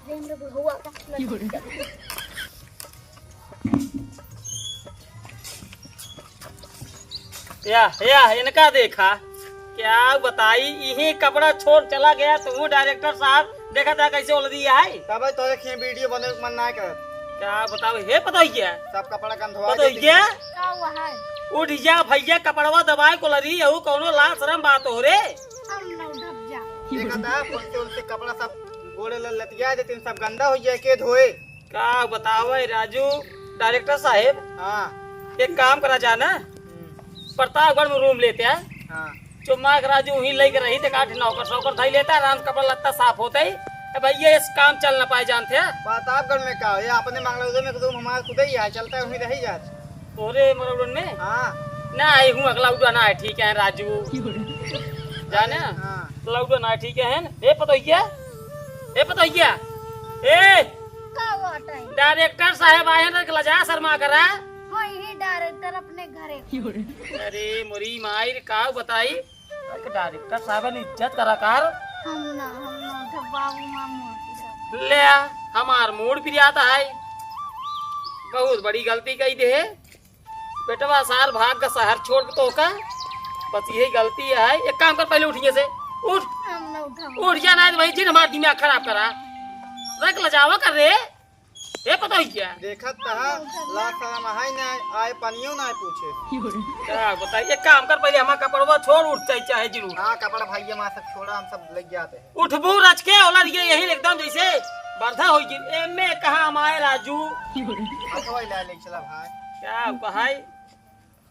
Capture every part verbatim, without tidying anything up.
अरे, हमरे बुढ़ौआ का या, या, इनका देखा, क्या बताई, इही कपड़ा छोड़ चला गया, तो वो डायरेक्टर साहब देखा था कैसे ओलदी है। तब तोरे खिए वीडियो बने के मन ना करत। क्या बताओ, हे पतोहिया। सब कपड़ा गंधवा पतोहिया। का हुआ है? उठ जा भैया, कपड़वा दबाए को लरी, यहू कौनो लाज शरम बात हो रे। हम ना उठब जा। देखा था, उनसे, उनसे कपड़ा सब गोड़े ल-, लतिया देते, सब गंदा हो जाए, के धोए? का बतावे राजू, डायरेक्टर साहेब, हाँ। एक काम करा जा ना, हम्म। प्रतापगढ़ में रूम लेते हैं। हाँ। चुम्मा के राजू वहीं लेके रही, ते काट नौकर सौकर धई लेता, आराम से कपड़ा लत्ता साफ होता ही। ए भैया, इस काम चल ना पाए जानते हैं। प्रतापगढ़ में का हो, ये अपने मंगलौदे में एक रूम हमारा खुद ही है, चलता है, वहीं रही जात। तोरे मरौड़न में? हाँ। ना, आई हूँ, अगला उड़ा ना है, ठीक है राजू। जाने? हाँ। अगला उड़ा ना है, ठीक है, है ना? ए पतोहिया, ए पतोहिया, ए! का बात है? डायरेक्टर साहेब आए हैं, तो लजा शर्मा करा। हाँ, यही डायरेक्टर अपने घरे। अरे मोरी माई रे, का बताई? अरे डायरेक्टर साहब ने इज्जत करा कर। हम ना, हम ना उठब बाबू, मामू उठब। ले आ, हमार मूड फिर आता है। बहुत बड़ी गलती कही दे। बेटवा सार भाग का शहर छोड़ के तो का, बस यही गलती है। एक काम कर, पहले उठिए से उठ। हम ना उठब। उठ जा, ना तो भाई जिन हमार दिमाग खराब करा। रख लजावा कर रे। ए पतोहिया। देखत तहा, लाज शरम है ना, आए पनियो ना पूछे। का बताई, एक काम कर, पहले हमार कपड़वा छोड़, उठ चाहे, चाहे जरूर। हाँ, कपड़ा भाई हमार सब छोड़ा, हम सब ले जाते हैं। उठबू रच के, ओला ये यही एकदम जैसे बर्धा होई गिन। एमे कहाँ हमारे राजू। हथवा ले ले चला भाई। क्या कहाई?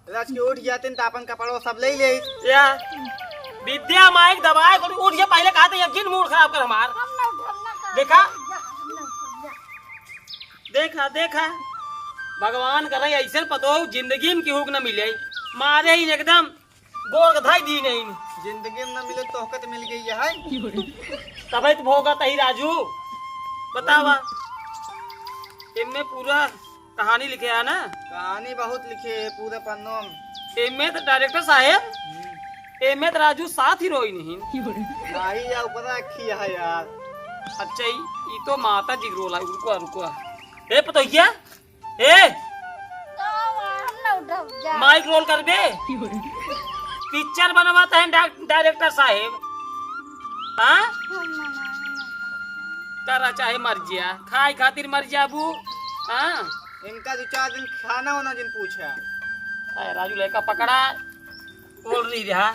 रच के उठ जाते न, त अपन कपड़वा सब ले ले। या, विद्या माइक दबाए, उठ जा, पहले कहा था, ये जिन मूड खराब कर हमार। हम ना उठब, हम ना खाब। देखा? जा, हम ना उठब, जा। देखा, देखा, भगवान करे ऐसे पतोह जिंदगी में केहू के न मिले, मारे ही एकदम गोड़ के धाई दी नहीं। जिंदगी में न मिले, तोहके तो मिल गई है। तबे तो भोगत ही राजू, बतावा, इनमें पूरा कहानी लिखे है ना? कहानी बहुत लिखे है पूरे पन्नों में। एमे तो डायरेक्टर साहेब, हम्म। एमे तो राजू सात हीरोइन ही। नहीं यार, ऊपर रखी है यार। अच्छा, ई, ई तो माता जी रोल है, रुको, रुको। ए पतोहिया, ए! तो हम ना उठब जा। माइक रोल कर बे। पिक्चर बनवाता है डा-, डायरेक्टर साहेब। हाँ? हम ना, ना, ना। करा चाहे मर जिया, खाए खातिर मर जाबू। हाँ? इनका दो चार दिन खाना होना जिन पूछा। अरे राजू लड़का पकड़ा, बोल रही रहा,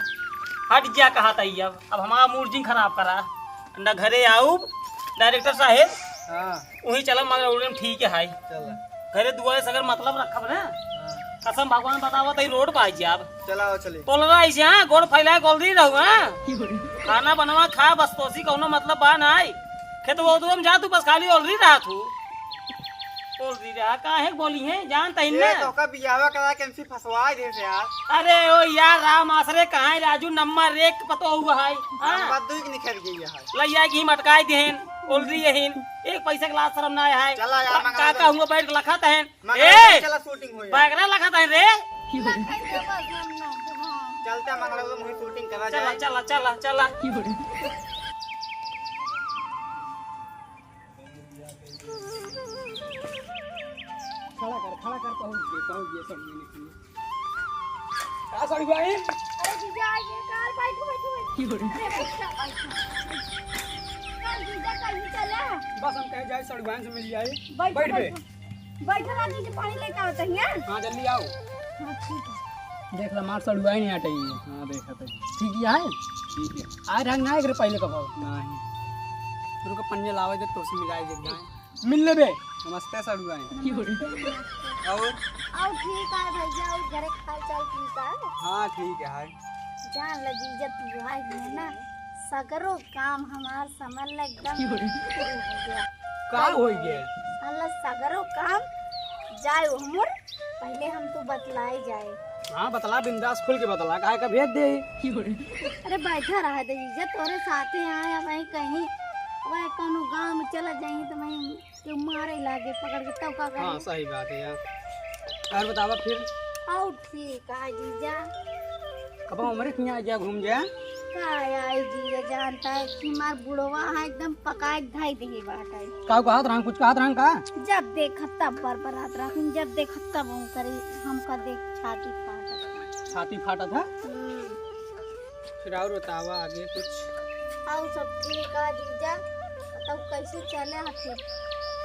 हट गया कहा था ये। अब, अब हमारा मूड जिन खराब करा, न घरे आऊब, डायरेक्टर साहेब। हाँ। वहीं चला मगर उड़े ठीक है हाई। चला। घरे दुआरे सगर मतलब रखब ना। हाँ। कसम भगवान बतावा तो रोड पे आ जाब। चला, आओ चले। बोल रहा ऐसे, हाँ, गोड़ फैलाए गोल रही रहू, हाँ। खाना बनवा खा, बस तोसी कौनो मतलब बा ना आई। खेत वो तो हम जा तू, बस खाली ओलरी रहा तू। ओलरी रहा, काहे बोली है, जानता ही ये ना। तो का बियाहवा करा के हमसे फंसवाए दे से यार। अरे ओ यार, राम आसरे कहाँ है राजू, नंबर एक पतो हुआ है। हाँ? नंबर दो की निकल गई है। लैया की मटकाई देहन, ओलरी यहीन, एक पैसा के लाज शरम ना है। चला यार, का, मंगला का दो। हुआ बैठ के लखत है। मंगला ए! चला शूटिंग हो जाए। बैगरा लखत है रे। लखत है बस हम ना, हाँ। चलते हैं मंगला को वहीं शूटिंग करा चला, जाए। चला, चला, चला। खड़ा कर, खड़ा कर, पहुंच गए, पहुंच गए सब मिलने के लिए। का साड़ी भाई? अरे जीजा, ये कार बैठो, बैठो, बैठो। अरे बैठो, बैठो। कल जीजा कहीं चले? बस हम कहे जाए, साड़ी भाई से मिल जाए। बैठो, बैठ बे। बैठो। बैठो ना जीजा, पानी लेके आओ तहिया। हाँ, जल्दी आओ। हाँ, ठीक है। देख ला, मार साड़ी भाई नहीं हटाई है। हाँ, देखा तो। ठीक ही है? ठीक है। आए रंग ना एक रे पहले कब आओ? नहीं। रुको, पन्ने लावे दे, तो से मिलाए दे, जाए। मिल लेबे। नमस्ते सड़ुआइन। और? और ठीक है भैया, और घरे के हाल चाल ठीक है? हाँ, ठीक है। जान ल जीजा, तू आज में ना सगरो काम हमार समझ ल एकदम हो गया। का हो गया? समझ ल सगरो काम जाए हमर, पहले हम तो बतलाए जाए। हाँ, बतला, बिंदास खुल के बतला, काहे का भेज दे। अरे बैठा रहा दे जीजा, तोरे साथे आए, अब वहीं कहीं, अब कौनो गाँव में चला जाई तो वहीं केहू मारे लागे पकड़ के, तब का करे? हाँ, सही बात है यार। और बतावा फिर? और ठीक है जीजा। कब हमरे हियाँ आ जा, घूम जा। का आई जीजा, जा जानता है कि हमार बुढ़वा है एकदम पकाए के धाई देही बाटे। का कहत रहन, कुछ कहत रहन का? जब देखत तब बरबरात रहन, जब देखत तब उनकरे हमका देख छाती फाटत। छाती फाटत है? हम्म। फिर और बतावा आगे कुछ। और सब ठीक है जीजा, तब कैसे चले हथिन?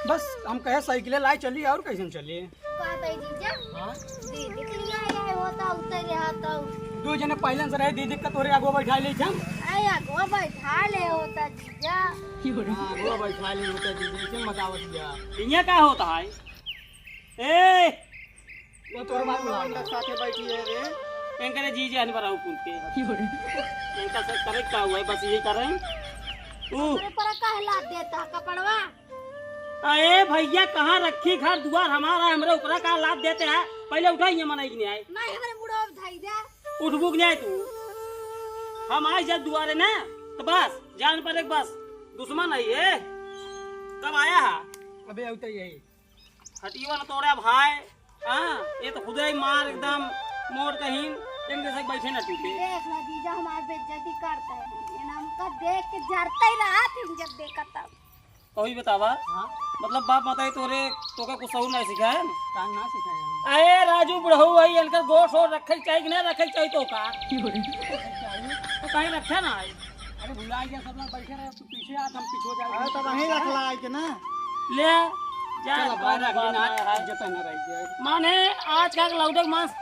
बस हम कहे साइकिल लाई चली, और कैसे चली? का भाई जीजा? हाँ? दीदी के लिए आया है, वो तो उतर रहा तो। दो जने पहले से रहे, दीदी का तोरे आगो बैठा ले हम। अरे आगो बैठा ले होता जीजा। हाँ, आगो बैठा ले होता दीदी, से मत आवत जा। इहाँ का होता है? ए! वो तोर बाप बुलावत है। साथे बैठी है रे। इनकरे जीजा हन बराऊ कुल के। इनका से करे का हुआ है, बस यही करें। ऊ। अरे पर काहे लाद देता कपड़वा? अरे भैया, कहाँ रखी घर दुआर हमारा, हमरे ऊपरा का लाद देते हैं? पहले उठाइए, मनाई के नहीं आए। नहीं, हमरे मुड़ो उठाई दे। उठबू के नहीं आए तू? हम आए जब दुआरे ना, तो बस, जान पर एक बस, दुश्मन है ये। कब आया है? अबे, अउते यही। हटियो न तोड़े भाई। हाँ, ये तो खुदे ही मार एकदम मोड़ कहीं, इनके से बैठे ना टूटे। देख लो जीजा, हमार बेइज्जती करते हैं। ये ना हमका देख के जरते ही रहा फिर जब देखा तब। कभी बतावा, हाँ? मतलब बाप माता ही तोरे, तोका कुछ सहूर ना सिखाए? कान ना सिखाए हैं। अरे राजू बुढ़ऊ है, इनका गोश ओश रखे के चाहिए कि ना रखे के चाहिए तोका? तो कहीं रखे ना है। अरे भुला गया, सब लोग बैठे रहे, तू पीछे आ, हम पीछे हो जाए। अरे तो वहीं रख ला आके ना। ले, जा, चलो, बाहर रख लेना, आज इज्जत ना रह जाए। माने, आज का लौटे के मांस।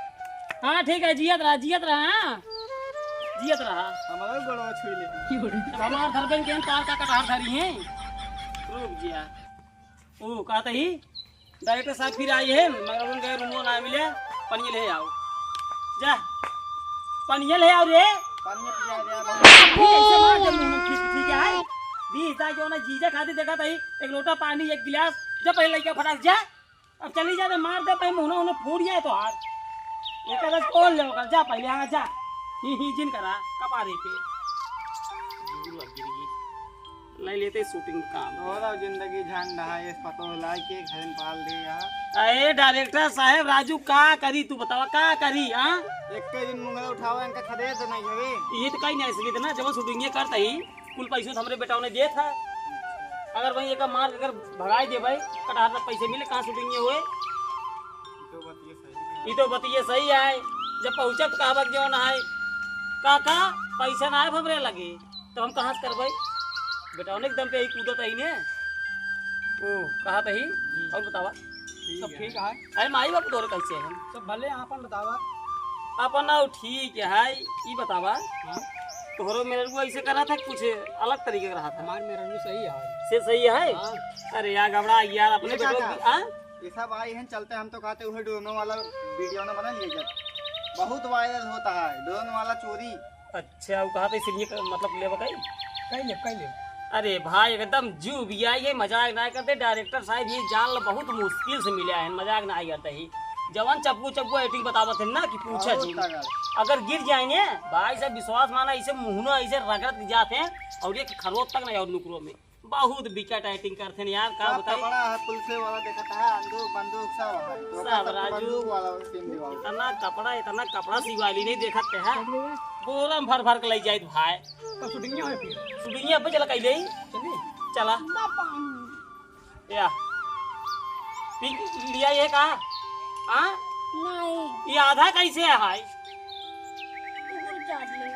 हाँ, ठीक है, जियत रहा, जियत रहा, हाँ। जियत रहा। हमारा गोड़वा छुई ले। अब हमार धरबन के पार का कटहर धरी है। रुक जिया। ओ, कहत ही, डायरेक्टर साहब फिर आई है, मगर उन गए रूमो ना मिले, पनिया ले आओ। जा, पनिया ले आओ रे। पनिया पिया दे, अब अभी कैसे मार दे मुंह में खींच, ठीक है? बीस दाई जो ना जीजा खाती देखा था, एक लोटा पानी, एक गिलास, जा पहले लइका फटाक जा। अब चली जा, तो मार दे, भाई, मुंह ना फूट जाए तो हाथ। एक तरह से खोल ले ओकर, जा पहले, हाँ, जा। ही, ही, जिन करा, कपारे पे। ले लेते शूटिंग काम। और जिंदगी झंड है, इस पतो लाई के घर में पाल दे यार। अरे डायरेक्टर साहब, राजू का करी, तू बतावा, का करी, हाँ? एक दिन मुंगरा उठावा, इनका खदेड़ देना ही हवे। ये तो कहीं नहीं सकी ना, जब शूटिंग ये करता ही, कुल पैसों तो हमरे बेटा ने दिए था। अगर वहीं एक मार के अगर भगाई दे भाई, कटहर तक पैसे मिले, कहाँ शूटिंग ये हुए? तो बात ये सही है। ये तो बात ये सही है। जब पहुँचा तो कहा जो ना है, काका, पैसा ना है हमरे लगे। तो हम कहाँ से करबै? बेटा, उन्हें एकदम पे ही कूदत ही ने। ओ, कहा तही? हम्म। और बतावा? ठीक सब है। ठीक है। अरे, माई बाप तोरे कैसे हैं? सब भले, आपन बतावा। आपन ना ठीक है, ई बतावा। हाँ? तोहरो मेहररू ऐसे करा था, कुछ अलग तरीके का रहा था। हमार मेहररू सही है। से सही है? हाँ। अरे यार, घबरा यार, अपने ये बेटो काका। की, हाँ? ये सब आई हैं चलते, हम तो कहते हुए ड्रोनों वाला वीडियो ना बना लिए जब। बहुत वायरल होता है ड्रोन वाला चोरी। अच्छा, वो कहा था इसलिए क-, मतलब लेवा कई? कई ले, कई ले। अरे भाई, एकदम जीव भी आई है, मजाक ना करते। डायरेक्टर साहब, ये जाल बहुत मुश्किल से मिला है, मजाक ना करते ही। जवान चप्पू चप्पू एक्टिंग बतावत है ना कि पूछा बहुत जी। तगड़ा। अगर गिर जाए ने, भाई साहब, विश्वास माना, इसे मुहना, इसे रगड़त जाते हैं और एक खरोच तक नहीं और नुकरो में। बहुत बिकट एक्टिंग करते हैं यार, का सब बताई? कपड़ा है, पुलिस वाला देखता है, बंदूक, बंदूक सब है। तो सब सब राजू। बंदूक वाला सीन दिवाओ। इतना कपड़ा, इतना कपड़ा सिवाली नहीं देखते हैं। बोरा में भर भर के ले जाइत भाई। तो शूटिंग नहीं होई फिर? शूटिंग अब चला कइले ही। चलिए। चला। ना पाऊँ। या। पी लिया ये का? हाँ? नहीं। ये आधा कैसे है भाई? कुकुर चाट ले।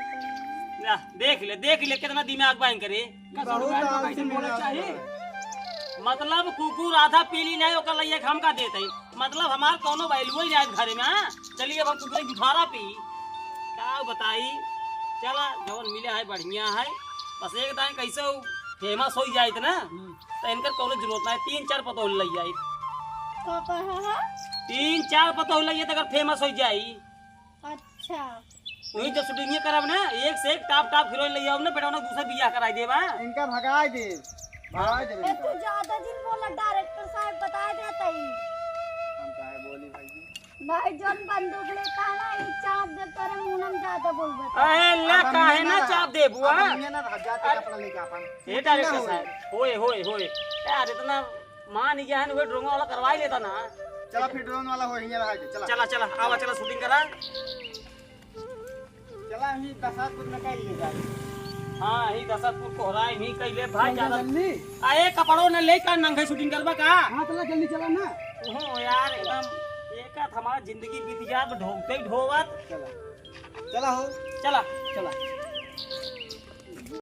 या, देख ले, देख ले, कितना दिमाग बा इनकरे। का बहुत ससुराल में आदमी कैसे बोलना मिला चाहिए? हुआ है। मतलब कुकुर आधा पीली नहीं, ओकर लइया के हमका देत है। मतलब हमार कौनो value ही नहीं आज घरे में, हाँ? चलिए अब हम कुकुर की जुठारा पी। का बताई? चला, जवन मिले है बढ़िया है। बस एक दाएं कैसे हो, famous हो जाए इतना, हम्म। तो इनकर कौनो जरूरत नहीं, तीन चार पतोह लग जाए। का कहा है? तीन चार पतोह लग जाए तो अगर famous हो जाए। अच्छा। वही जब shooting ये करब ना, एक से एक top top हीरोइन ले आओ ना, बेटा, उन्हें दूसरा बियाह कराई देबा। इनका भगाई दे, भगाई दे ए, इनका। तू ज्यादा जिन बोला, डायरेक्टर साहब बताए देते ही। हम काहे बोली भाई जी? भाई, जौन बंदूक लेता है ना, ये चाप दे, तोरे मुंह में ज्यादा बोल बता। अरे, ला, अब हम काहे ये ना ना, चाप दे, बुआ? अब हम ये ना भाग जाते अरे, कपड़ा लेके अपन। ये डायरेक्टर साहब, होए, होए, होए। यार, इतना मान गया है ना, वो ड्रोन वाला करवा ही लेता ना। चला फिर ड्रोन वाला हो, यहीं रहा के, चला। चला, चला, आवा, चला, shooting करा। चला, हम ही दस आदमी में कर लिए जाए। हाँ, ही दसतपुर कोहराई मी कइले भाई चल, ज्यादा। जल्दी। आ, ए कपड़ो न ले का नंगे shooting करबा का? हाँ, चला जल्दी चला ना। ओहो यार, एकदम एका हमार जिंदगी बीत जात ढोवते ढोवत। चला। चला हो। चला। चला।